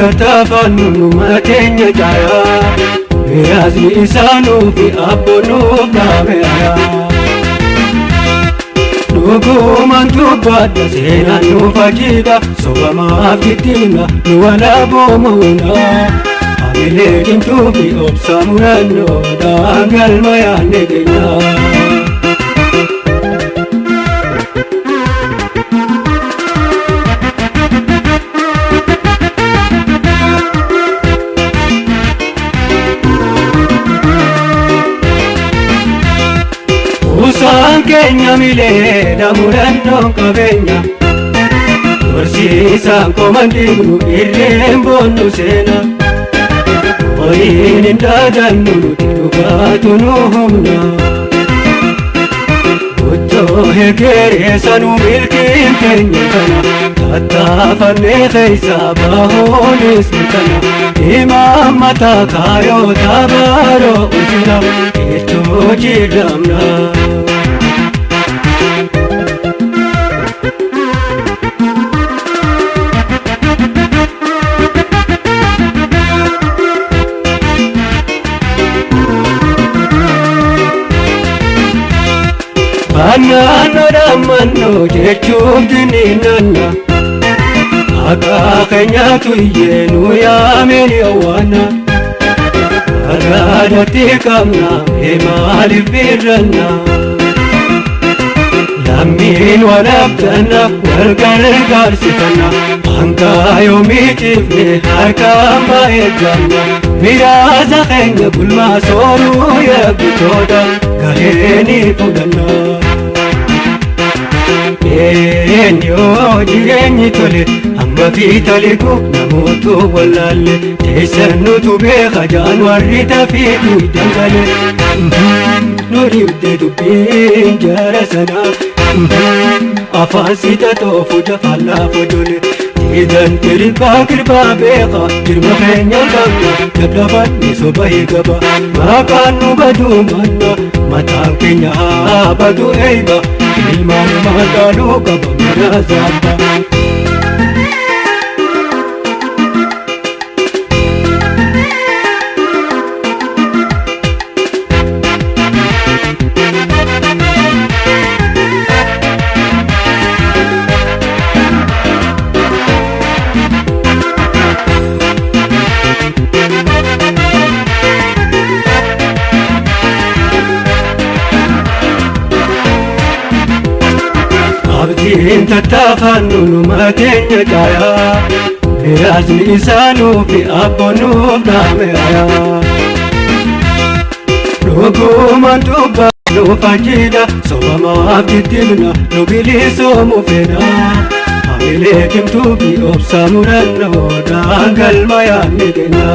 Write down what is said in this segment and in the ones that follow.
Tattaafannu numa teenya caayaa miraasni isaanuu fi abboonnuuf dhaabeera. Dhugumaan dubbadha seenaan nuuf ajiidha sobamaaf kittimna nu walaaboomuna. Hamilee cimtuu fi obsa murannoodhaan galma yaadne keenya. Usaan keenya mileedha murannoon qabeenya. Horsiisaan komandiinu irreen boonnu seena. Waliin hin dhaadannu nuti dhugaatu nu humna. Guttoo hegereessa nu milkiin keenya kana. Tattaafannee keessaa bahuunis mirkana. Imaammata kaayoo tabaaroo ulfina. Ittoo jirramna. Bannaannoo dhammannoo jechuun diniinanna. Akka keenyatu iyyee nu yaameen yawwaanna. Araadatti qabna mee maaliif birranna? Lammiin wal abdanna wal gargaarsifanna. Hanga yoomii ciifne harkaan baay'eegganna. Miraasa keenya gulmaa sooruu eeggitoota gahee ni fudhanna. Eenyoo jireenyi tole amma fiitaliku namootu wallaalle teessan nutu beeka jaan warri tafiitu dangale. Nu dhibde dubbiin jara sanaa afaan sita toofu jafaallaa fojole. Diidan tiribaa kirbaa beeka jirma keenya qabna dadhabanni soba eegaba maqaan nu baduu manna mataan keenya haa badu eeba ilmaan maqaanuu qaba mana zaaba. Abdiin tattaafannu numa keenya caayaa miraasni isaanuu fi abboonnuuf dhaameera. Dhugumaan dubbannu fajiidha sobamaaf kittimna nu bilisoomu fedha. Hamilee cimtuu fi obsa murannoodhaan galma yaadne keenya.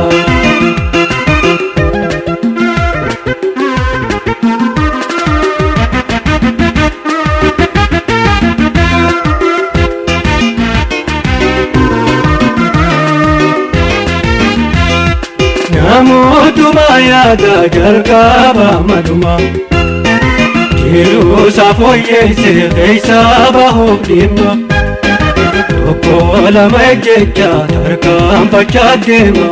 Namootuma yaada jalqaba maduma. Jiruu fooyyessee keessaa bahuuf dhimma. Tokko lama jecha tarkaanfachaa deema.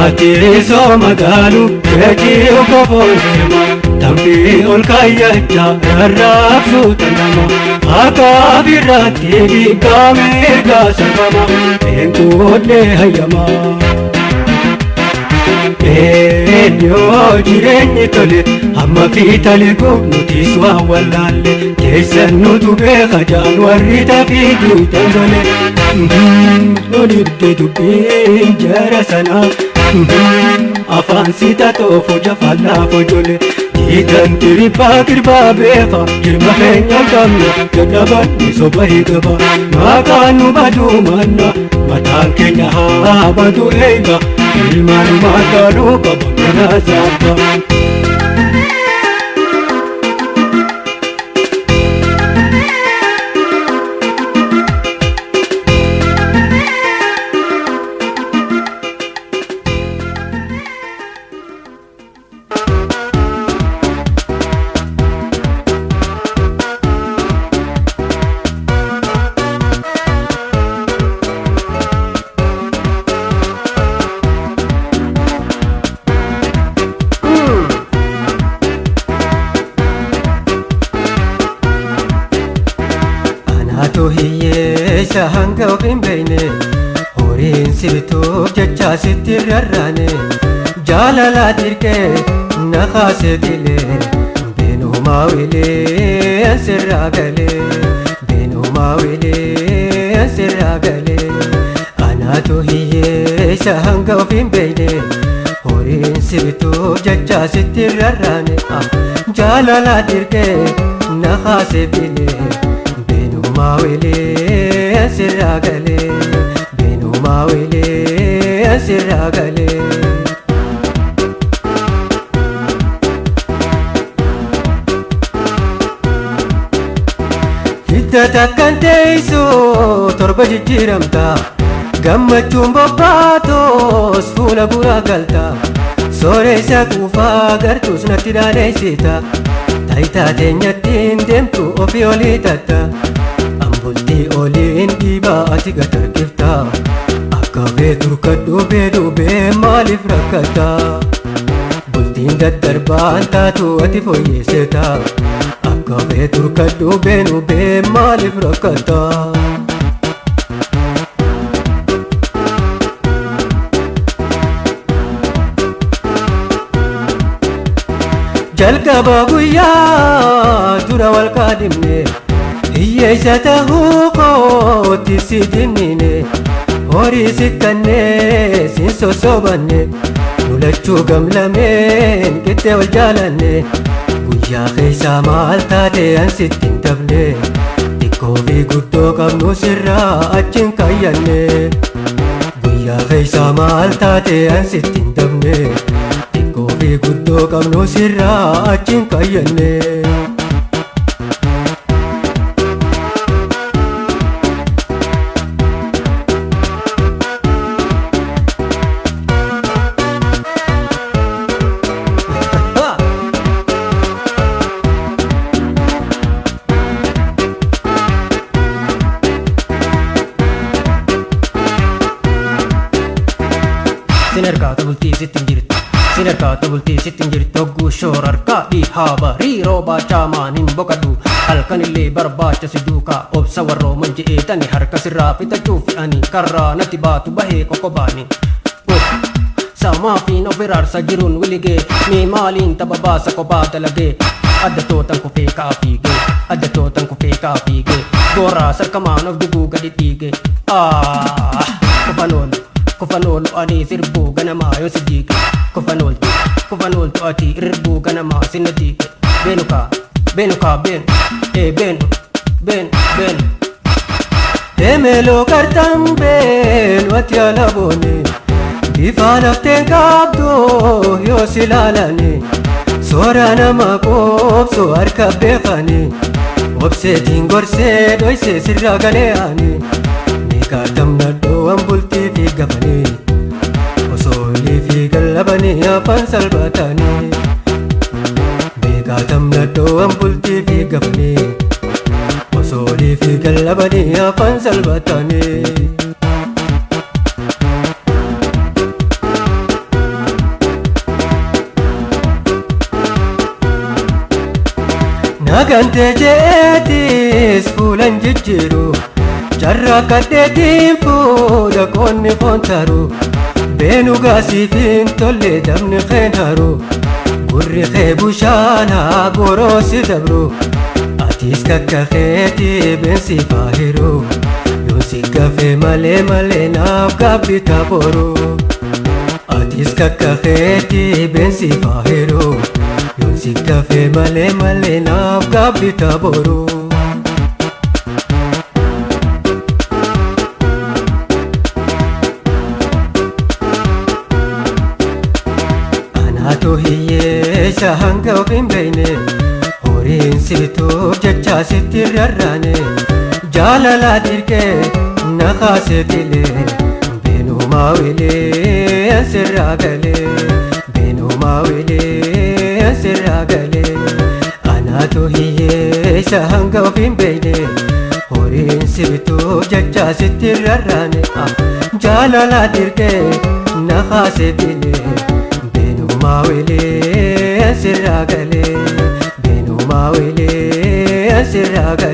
Ati sooma gaalu keetii kofoon deema. Tambii ol kaayyachaa rarraabsuu tanama. Akka birraatti dhiigaa mirga sarbama. Eenkuudhee hayyama. Eenyoo jireenyi tole amma fiitaliku nutis waan wallaalle teessan nutu beeka jaan warri tafiitu dangale. Nu dhibde dubbiin jara sanaa afaan sita toofu jafaallaa fojole. Diidan tiribaa kirbaa beeka jirma keenya qabna dadhabanni soba eegaba maqaan nu baduu manna mataan keenya haa badu eega ilmaan maqaanuu qaba mana zaaba. Anaatu hiyyeessa hanga of hin beekne, horiin si bituuf jecha sitti rarraane, jaalala dirqee na kaasee dilee, beenumaa wilee sirraa galee, beenumaa wilee sirraa galee. Anaatu hiyyeessa hanga of hin beekne, horiin si bituuf jecha sitti rarraane, jaalala dirqee na kaasee dilee, beenumaa wilee sirraa galee, beenumaa wilee sirraa galee. Hidda takkan teessoo torba jijjiiramta, gammachuun bobbaatos fuula buraa galta, sooressa kuufaa gartuus natti dhaaneessita, taayitaa teenyattiin deemtu ofii olii tatta, ambultii oliin dhiibaa ati gatarkifta, akka beetu kadhuu beeduu bee maaliif rakkatta, bultiin daddarbaan taatu ati fooyyessita, akka beetu kadhuu beenuu bee maaliif rakkatta. Jalqaba guyyaa dura wal kaadhimne, hiyyeessa tahuu kootti si dinnine, horii si kannee sin sossobanne, nu lachuu gamlameen qixxee wal jaalanne, guyyaa keessaa maal taate an sitti hin dabne, xiqqoo fi guddoo qabnu sirraa achiin kaayyanne, guyyaa keessaa maal taate an sitti hin dabne, xiqqoo fi guddoo qabnu sirraa achiin kaayyanne. Sin harkaa bultii sitti hin jirtu. Sin harkaa bultii sitti hin jirtu. Hogguu shoora harkaa dhihaa barii roobaa caamaan hin boqadhu. Halkanillee barbaacha si duukaa obsa warrooman je'ee tani harka sirraa fitachuuf ani karraa natti baatu bahee kokkobaani. Samaafiin of iraarsa jiruun wiligee mee maaliin tapha baasa kophaa dalagee adda tootan kufee ka'aa fiigee adda tootan kufee ka'aa fiigee gooraa sarkamaan of duguu gadi dhiigee kufan oolu kufan oolu ani sirbuu ganamaa yoo si diige kufan ooltu kufan ooltu ati irbuu ganamaa sinna diige beenu kaa beenu kaa beenu ee beenu beenu beenu. Emeloo qarxambeen wati alaboone, bifaan hafteen qabdu yoo si ilaalani, soora nama qoobsu harka beekani, obseetiin gorsee dhoysee sirraa galee ani, meeqaatamna dhoowwan bultii fi gafanii, osoo olii fi gallabanii afaan salphatanii, meeqaatamna dhoowwan bultii fi gafanii, osoo olii fi gallabanii afaan salphatanii. Nagantee jeetis fuulan jijjiiru, carraa kadheetiin fuudha qoonni foontaru, beenu gaasiif hin tolle dabni keen haru, gurri kee bushaanaa goroo si dabru, atis kakka keetii beensi faahiru, yoo si gafee malee malee naaf gaabbita boru. Atis kakka keetii beensi faahiru, yoo si gafee malee malee naaf gaabbita boru. Anaatu hiyyeessa hanga of hin beekne, horiin si bituuf jecha sitti rarraane, jaalala dirqee na kaasee dilee, beenumaa wilee sirraa galee, beenumaa wilee sirraa galee. Anaatu hiyyeessa hanga of hin beekne, horiin si bituuf jecha sitti rarraane, jaalala dirqee na kaasee dilee, beenumaa wilee sirraa galee, beenumaa wilee sirraa galee.